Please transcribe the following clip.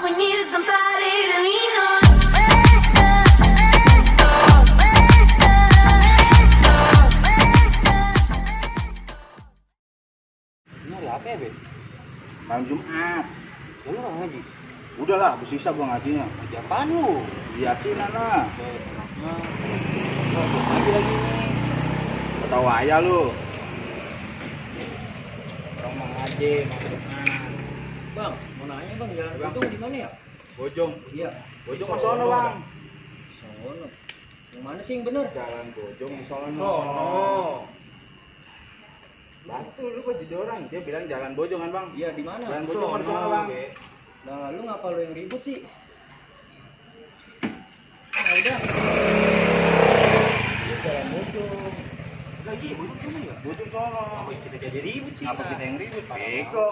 We need somebody to lean on. Ini hari apa ya, Be? Malam Jumat. Ya, lu nggak ngaji? Udahlah, habis sisa gua ngajinya. Ngaji apaan lu? Yasinan lah. Lagi nih. Gak tau ayah lu. Orang mau ngaji, mau Jumat. Bang, mau nanya bang, jalan Bojong di mana ya? Bojong. Iya. Bojong ke sono, Bang. Sono. Yang mana sih yang bener? Jalan Bojong di sono. Sono. Batu lu kok jadi orang. Dia bilang jalan Bojong kan, Bang? Iya, di mana? Jalan Bojong di sono, Bang. Nah, lu ngapa lu yang ribut sih? Nah, udah. Lu jalan Bojong. Lagi Bojong sono ya? Bojong sono. Apa kita jadi ribut sih? Apa kita yang ribut? Bego.